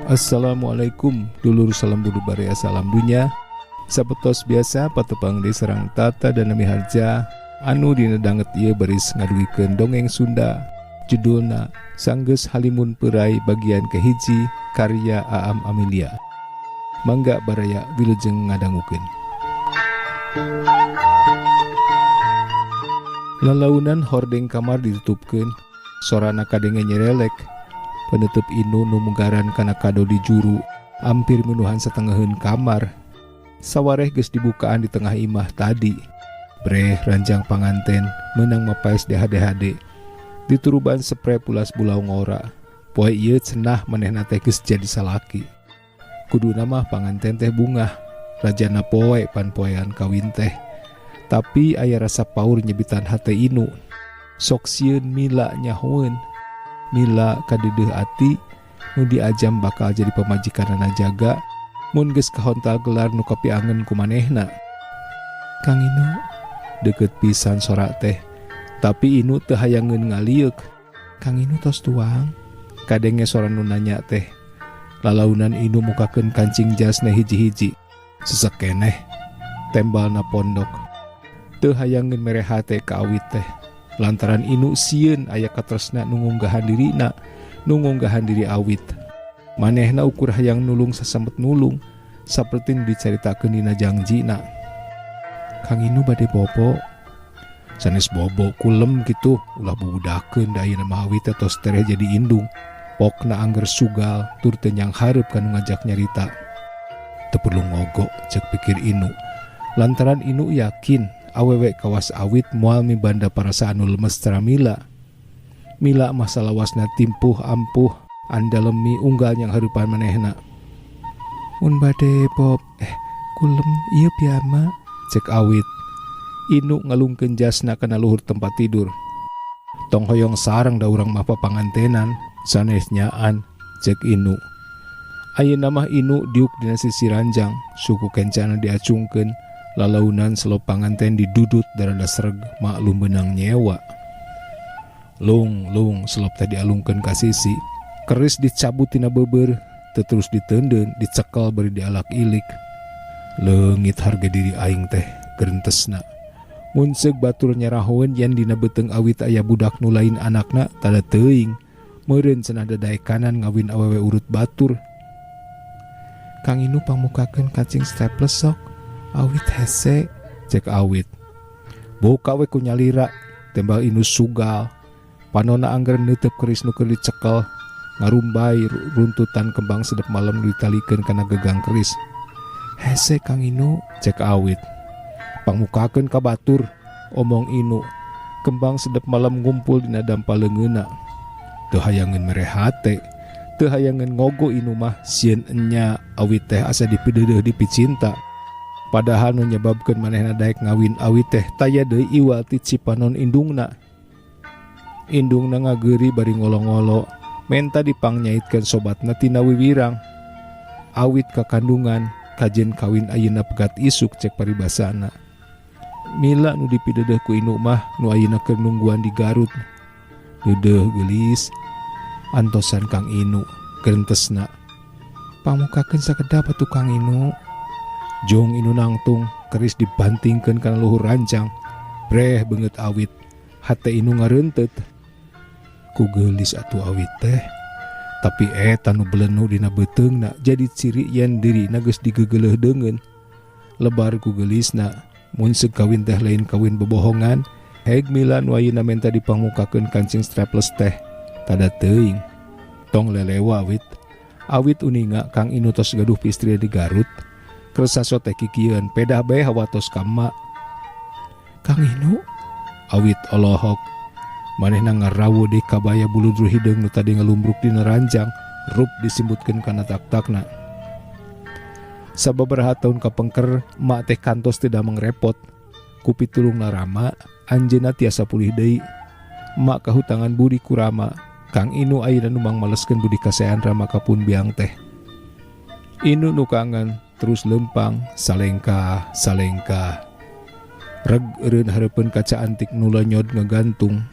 Assalamualaikum dulur, salam budu baraya, salam dunya. Sapertos biasa patepang di sareng Tata dan Nami Harja anu dina danget ieu baris ngadugikeun dongeng Sunda judulna Sanggeus Halimun Peurai bagian kehiji karya Aam Amilia. Mangga baraya wilujeng ngadangukeun. Lalaunan hordeng kamar ditutupkeun, sorana kadenge nyerelek. Penutup Inu nu munggaran kana kado di juru, ampir minuhan satengaheun kamar. Sawareh geus dibukaan di tengah imah tadi. Breh ranjang panganten meunang mapaes DHDHD. Dituruban sepre pulas bulau ngora. Poe ieu cenah manehna teh geus jadi salaki. Kuduna mah panganten teh bungah, rajana poe pan poean kawin teh. Tapi aya rasa paur nyebitan hate Inu. Sok sieun Mila nyahoeun. Mila kadedeuh ati nu diajam bakal jadi pamajikanana jaga mun geus kahontal gelar nu kapiangen ku manehna. Kang Inu deukeut pisan sora teh, tapi Inu teu hayangeun ngalieuk. Kang Inu tos tuang, kadenge sora nu nanya teh. Lalaunan Inu mukakeun kancing jasna hiji-hiji, sesek keneh tembalna pondok. Teu hayangeun mere hate ka awit teh. Lantaran Inu sieun aya katresna nu ngunggahan dirina, nu ngunggahan diri awit. Manehna ukur hayang nulung sasemet nulung, saperti nu dicaritakeun dina jangjina. Kang Inu bade bobo. Sanes bobo kulem kitu, ulah bubudakeun da ayeuna mah awit teh tos tereh jadi indung. Pokna angger sugal tur teu nyang hareup kanu ngajak nyarita. Teu perlu ngogo, ceuk pikir Inu. Lantaran Inu yakin awewe kawas awit moal mibanda parasaan nu lemes cara Mila. Mila mah salawasna timpuh ampuh andalemi unggal yang hareupan manehna. Mun bade bob, kulem ieu piyama, cek awit. Inu ngalungkeun jasna kana luhur tempat tidur. Tong hoyong sareng da urang mah papangantenan, sanes nyaan, cek Inu. Ayeuna mah Inu diuk dina sisi ranjang, suku kencana diacungkeun. Lalaunan selop panganten didudut darada sereg maklum benang nyewa. Lung lung selop teh dialungkeun ka sisi, keris dicabut tina beubeur, teu terus diteundeun, dicekel bari dialak-ilik. Leungit harga diri aing teh gerentesna. Mun seug batur nyarahoeun yen dina beuteung awit aya budak nu lain anakna tada teuing. Meureun cenah dadaekanan ngawin awewe urut batur. Kang Inu pangmukakeun kancing staples sok. Awit hese, cek awit. Buka we ku nyalira, tembal Inu sugal. Panona angger neuteub keris nu keur dicekel, ngarumbay runtutan kembang sedep malam nu ditalikeun kana gegang keris. Hese Kang Inu, cek awit. Pangmukakeun ka batur, omong Inu. Kembang sedep malam ngumpul dina dampa leungeunna. Teu hayangeun mere hate, teu hayangeun ngogo Inu mah sieun enya awit teh asa dipideudeuh dipicinta. Padahal nu nyebabkeun manehna daek ngawin awit teh taya deui iwal ti cipanon indungna. Indungna ngageuri bari ngolo-ngolo, menta dipangnyahitkeun sobatna tina wiwirang. Awit kakandungan, kajen kawin ayeuna pegat isuk cek paribasana. Mila nu dipidedeuh ku Inu mah nu ayeuna keur nungguan di Garut. Deudeuh geulis antosan Kang Inu gerentesna. Pamukakeun sakedap atuh Kang Inu. Jong Inu nangtung, keris dibantingkeun kana luhur ranjang. Breh beungeut awit, hate Inu ngareunteut. Ku geulis atuh awit teh. Tapi eta nu belenu dina beuteungna jadi ciri yen dirina geus digegeleuh deungeun. Lebar ku geulisna, mun seug kawin teh lain kawin bobohongan, heg Mila nu ayeuna menta dipangmukakeun kancing strapless teh. Tada teuing. Tong lelewa awit. Awit uninga Kang Inu tos gaduh pistri di Garut. Kersa sote kikieun pedah bae hawatos ka emak. Kang Inu awit olohok. Manehna ngarawu deui kabaya buludru hideung nu tadi ngalumbruk dina ranjang, rup disimbutkeun kana tak-takna. Sababaraha taun kapengker, emak teh kantos teu damang repot. Ku pitulungna Rama, anjeunna tiasa pulih deui. Emak kahutangan budi ku Rama. Kang Inu ayeuna nu mangmaleskeun budi kasaean Rama ka pun biang teh. Inu nu kangen terus lempang salengkah salengkah. Reg eureun hareupeun kaca antik nu lonyod ngagantung.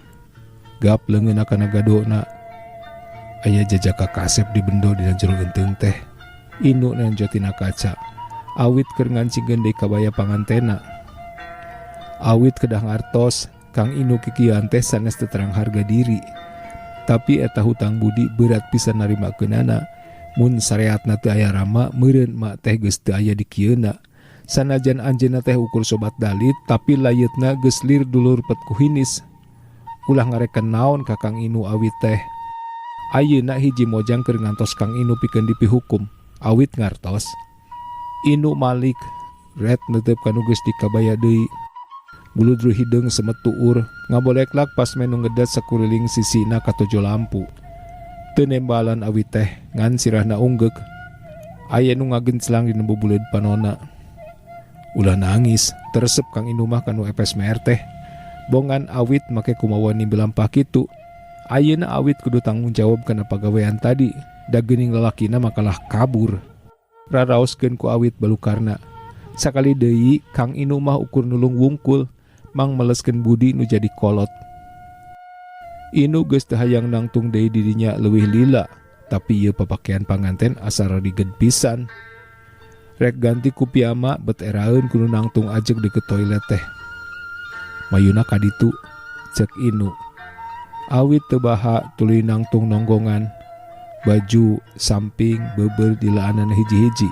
Gap leungeunna kana gadona. Aya jajaka kasep di bendo dina jero genteng teh. Inu nenjo tina kaca. Awit keur ngancingkeun deui kabaya pangantena. Awit kedah ngartos, Kang Inu kikieuan teh sanes teu terang harga diri. Tapi eta hutang budi berat pisan narimakeunana. Mun sareatna teu aya rama, meureun mak teh geus teu aya di kieuna. Sanajan anjeunna teh ukur sobat dalit, tapi layeutna geus lir dulur pet ku hinis. Ulah ngareken naon ka Kang Inu awit teh. Ayeuna hiji mojang keur ngantos Kang Inu pikeun dipihukum. Awit ngartos. Inu malik, ret neuteup ka nu geus dikabaya deui. Buludru hideung semet tuur, ngaboleklak pasmen nu ngedet sakuriling sisina katojo lampu. Teu nembalan awit teh, ngan sirahna unggeuk. Aya nu ngagenclang dina bubuleud panona. Ulah nangis, teu resep Kang Inu mah kanu epes meher teh. Bongan awit make kumawa nimbelampah kitu. Ayeuna awit kudu tanggung jawab kana pagawean tadi, da geuning lalakina makalah kabur. Raraoskeun ku awit balukarna. Sakali deui Kang Inu mah ukur nulung wungkul, mang meleskeun budi nu jadi kolot. Inu geus teu hayang nangtung deui dirinya leuwih lila, tapi ieu papakean panganten asa rariged pisan. Rek ganti ku piyama bet eraeun kudu nangtung ajeg deukeut toilet teh. Mayuna ka ditu, cek Inu. Awit teu baha tuluy nangtung nonggongan. Baju, samping, beubeul dilaanan hiji-hiji.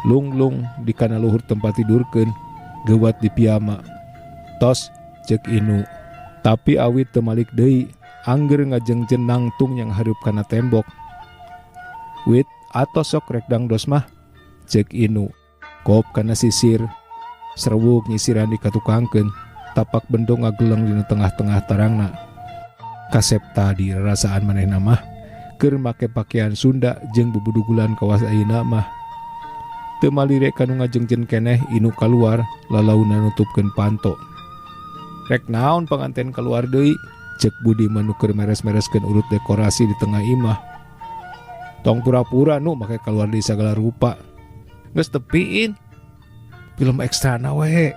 Lunglung di kana luhur tempat tidurkeun, geuwat di piyama. Tos, cek Inu. Tapi awit teu malik deui, angger ngajengjen nangtung yang hareup kana tembok. Wit, atos sok rek dangdos mah, cek Inu. Kop kana sisir, serewuk nyisiran dikatukangkeun, tapak bendo ngageleng dina tengah-tengah tarangna. Kasep tadi rarasaan manehna mah, keur make pakaian Sunda jeung bubudugulan kawas ayeuna mah. Teu malire kanu ngajengjen keneh Inu kaluar, lalauna nutupkeun panto. Rek naon panganten kaluar deui, cek Budi mah nu keur meres-mereskeun urut dekorasi di tengah imah. Tong pura-pura nu make kaluar deui sagala rupa. Geus tepiin. Film ekstrana we.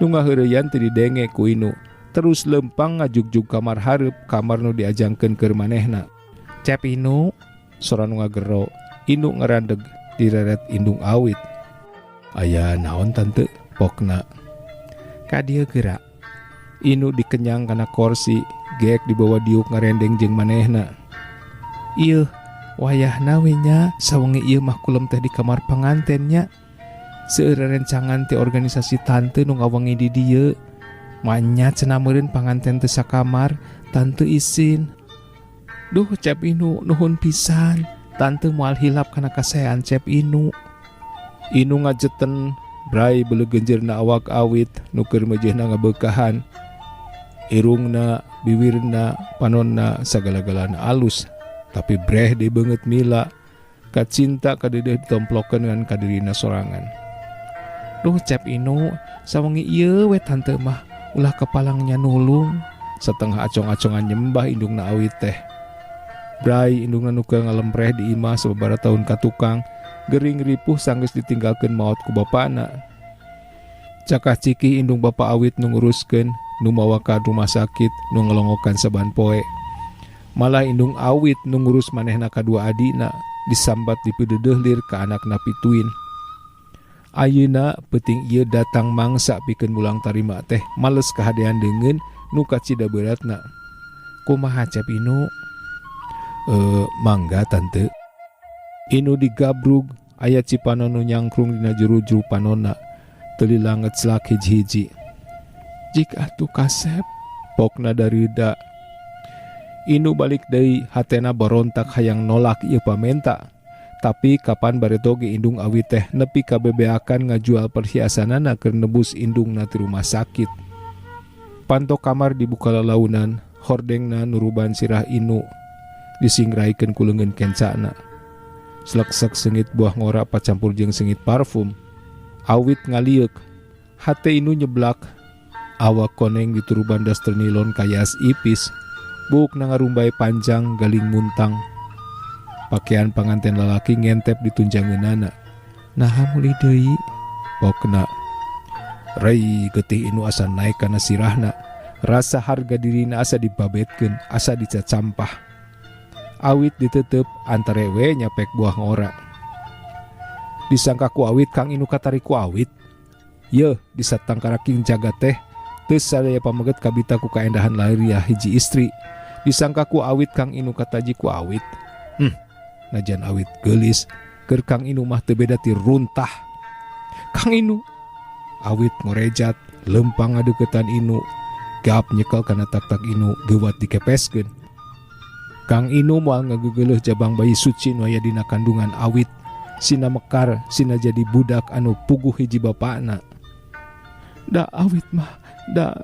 Nu ngaheureyan teu didenge ku Inu. Terus lempang ngajugjug kamar hareup, kamar nu diajangkeun keur manehna. Cep Inu, sora nu ngagero. Inu ngarandeg direret indung awit. Aya naon tante? Pokna. Ka dieu geura. Inu dikenyang kana korsi, geek dibawa diuk ngarendeng jeung manehna. Ieu, wayahna we nya, sawengi ieu mah kulem teh di kamar panganten nya. Seueur rencangan ti organisasi tante nu ngawengi di dieu. Manya cenah meureun panganten teu sakamar, tante isin. Duh, Cep Inu, nuhun pisan. Tante moal hilap kana kasaean Cep Inu. Inu ngajeten, brai beuleug genjeurna awak awit, nu keur meujeuhna ngabeukahan. Irungna, biwirna, panonna sagala-galana alus, tapi breh deui beungeut mila. Kacinta kadeudeuh ditomplokeun ngan ka dirina sorangan. Duh, Cep Inu, sawengi ieu we tante mah ulah kepalangnya nulung. Setengah acong-acongan nyembah indungna awit teh. Brai indungna nu keur ngalempreh di imah sababaraha tahun ka tukang, gering ripuh sanggeus ditinggalkeun maot ku bapana. Cakah cikih indung bapa awit nu nguruskeun, nu mawa ka rumah sakit, nu ngelongokan saban poe. Malah indung awit nu ngurus manehna kadua adina, disambat dipideudeuh lir ka anakna pituin. Ayeuna peuting ieu datang mangsa pikeun mulang tarima teh males kahadean deungeun nu kacida beuratna. Kumaha Cep Inu? Mangga tante. Inu digabrug, aya cipanon nu nyangkrung dina juru-juru panonna. Teu lila ngeclak hiji-hiji. Jik atuh kasep, pokna dareuda. Inu balik deui, hatena barontak hayang nolak ieu pamenta. Tapi kapan bareto ge indung awit teh nepi ka bebeakan ngajual perhiasanana keur nebus indungna ti rumah sakit. Panto kamar dibuka lalaunan, hordengna nuruban sirah Inu disingraikeun ku leungeun kencana. Sleksek sengit buah ngora pacampur jeung sengit parfum. Awit ngalieuk, hate Inu nyeblak. Awak koneng dituruban daster nilon kayas ipis. Buukna ngarumbai panjang galing muntang. Pakaian panganten lalaki ngentep ditunjangeunana. Naha mulih deui? Pokna. Rei getih Inu asa naek kana sirahna. Rasa harga dirina asa dibabetkeun, asa dicacampah. Awit ditetep antara we nyapek buah ngora. Disangka ku awit Kang Inu katarik ku awit. Yeuh disatangkaraking jagat teh teu sadaya pameget kabita ku kaendahan lahiriah hiji istri. Disangka ku awit Kang Inu kataji ku awit. Najan awit geulis keur Kang Inu mah teu beda ti runtah. Kang Inu awit ngorejat lempang ngadeukeutan Inu gap nyekel kana tak-tak Inu geuwat dikepeskeun. Kang Inu moal ngagegeleuh jabang bayi suci nu aya dina kandungan awit. Sina mekar sina jadi budak anu puguh hiji bapakna. Da awit mah da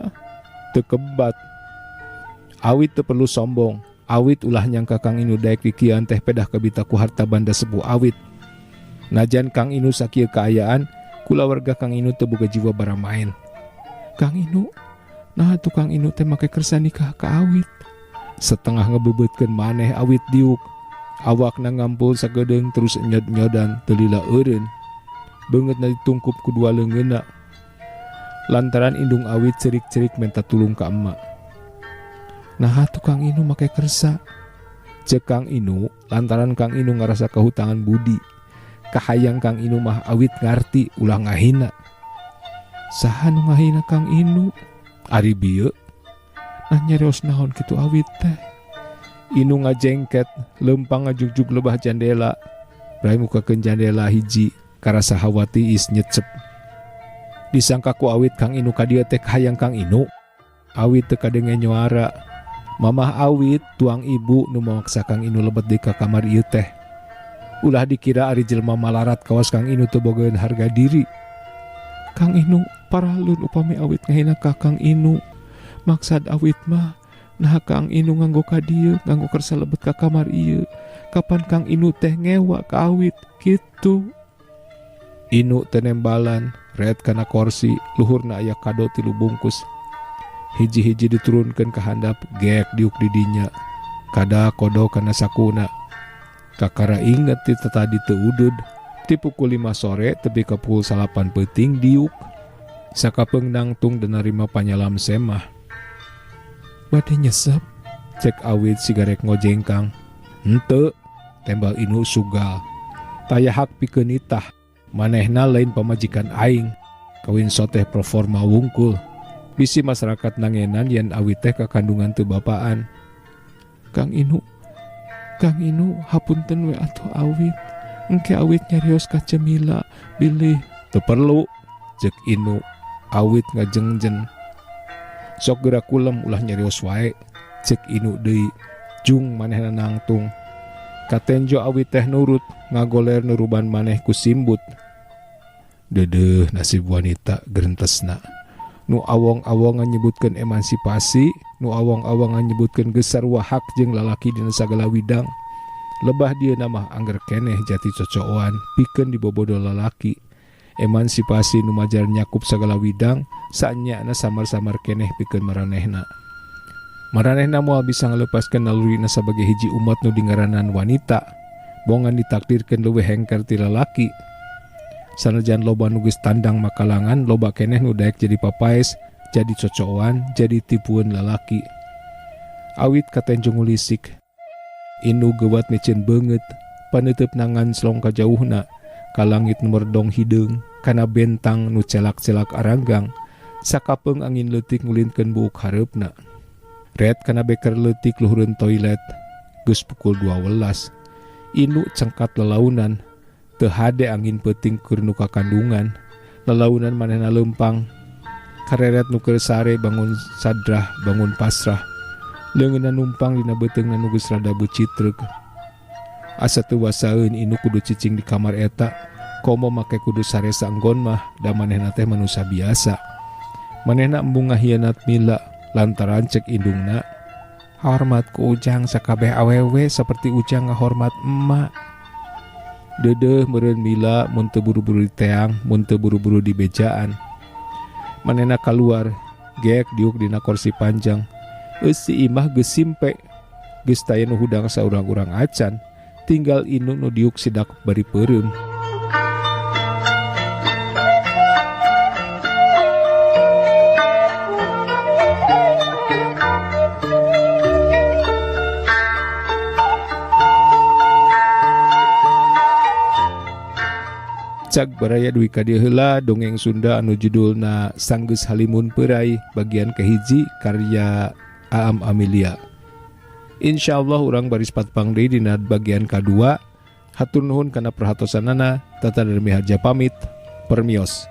teu kebat. Awit teu perlu sombong. Awit ulah nyangka Kang Inu daek dikian teh pedah kabita ku harta banda sepuh awit. Najan Kang Inu sakieu kaayaan, kulawarga Kang Inu teu boga jiwa baramaen. Kang Inu, nah atuh Kang Inu teh make kersa nikah ka awit. Setengah ngebebeutkeun maneh awit diuk. Awakna ngampul sagedeung terus enyod-enyodan teu lila eureun. Beungeutna ditungkup ku dua leungeunna. Lantaran indung awit cerik-cerik menta tulung ka emak. Nah atuh Kang Inu make kersa. Ceuk Kang Inu lantaran Kang Inu ngarasa kahutangan budi. Kahayang Kang Inu mah awit ngarti ulah ngahina. Saha nu ngahina Kang Inu? Ari bieu. Nah nyarios naon kitu awit teh. Inu ngajengket, lempang ngajugjug lebah jandela. Brai mukakeun jandela hiji, karasa hawa tiis nyecep. Disangka ku awit Kang Inu ka dieu teh kahayang Kang Inu. Awit teu kadenge nyuara. Mamah awit tuang ibu nu mamaksa Kang Inu lebet deui ka kamar ieu teh. Ulah dikira ari jelema malarat kawas Kang Inu teu bogaeun harga diri. Kang Inu paralun upami awit ngahina ka Kang Inu. Maksad awit mah nah Kang Inu nganggo ka dieu, nganggo kersa lebet ka kamar ieu. Kapan Kang Inu teh ngewa ka awit kitu. Inu teu nembalan, ret kana korsi, luhurna aya kado 3 bungkus. Hiji-hiji diturunkeun ka handap, geek diuk di dinya. Kada kodo kana sakuna. Kakara inget ti tadi teu udud. Ti pukul 5 sore tepi ka pukul 9 peuting diuk. Sakapeung nangtung dan narima panyalam semah. Bade nyesep, cek awit sigarek ngojengkang. Henteu, tembal Inu sugal. Taya hak pikeun nitah, manehna lain pamajikan aing. Kawin soteh proforma wungkul. Bisi masyarakat nangenan yen awit teh kakandungan teu bapaan. Kang Inu, Kang Inu hapunten we atuh awit. Engke awit nyarios ka Cemila bilih teu perlu, cek Inu. Awit ngajengjen. Sok geura kulem ulah nyarios wae, cek Inu deui. Jung manehna nangtung. Katenjo awit teh nurut, ngagoler nuruban maneh ku simbut. Deudeuh nasib wanita gerentesna. Nu awong-awongan nyebutkeun emansipasi, nu awong-awongan nyebutkeun geus sarua hak jeung lalaki dina sagala widang. Lebah dieuna mah angger keneh jati cocoan pikeun dibobodo lalaki. Emansipasi nu majar nyakup sagala widang, saenyana samar-samar keneh pikeun maranehna. Maranehna moal bisa ngalepaskeun nalurina sabagai hiji umat nu dingaranan wanita, bongan ditakdirkeun leuwih hengker ti lalaki. Sanajan loba nu geus tandang makalangan, loba keneh nu daek jadi papaes, jadi cocoan, jadi tipueun lalaki. Awit katenjo ngulisik. Inu geuwat miceun beungeut, paneuteupna nangan slong ka jauhna, ka langit nu merdong hideung, kana bentang nu celak-celak aranggang, sakapeung angin leutik ngulinkeun buuk hareupna. Ret kana beker leutik luhureun toilet, geus pukul 12. Inu cengkat lelaunan, teu hade angin peuting keur nu kakandungan. Lelaunan manehna leumpang, kareret nu keur sare bangun sadrah bangun pasrah. Leungeunna numpang dina beuteungna nu geus rada beucitreuk. Asa teu wasaeun Inu kudu cicing di kamar eta, komo make kudu sare saenggon mah, da manehna teh manusa biasa. Manehna embung ngahianat Mila lantaran cek indungna, hormat ku Ujang sakabeh awewe seperti Ujang ngahormat emak. Deudeuh meureun Mila mun teu buru-buru diteang, mun teu buru-buru dibejaan. Manehna kaluar, geek diuk dina kursi panjang. Eusi imah geus simpe, geus taya nu hudang saurang-urang acan, tinggal Inu nu diuk sidak bari peureum. Cag baraya dugi ka dieu heula dongeng Sunda anu judulna Sanggeus Halimun Peuray bagian kahiji karya Aam Amilia. Insya Allah urang baris patepang deui dina bagian kadua. Hatur nuhun kana perhatosanana. Tata Darmi Harja pamit. Permios.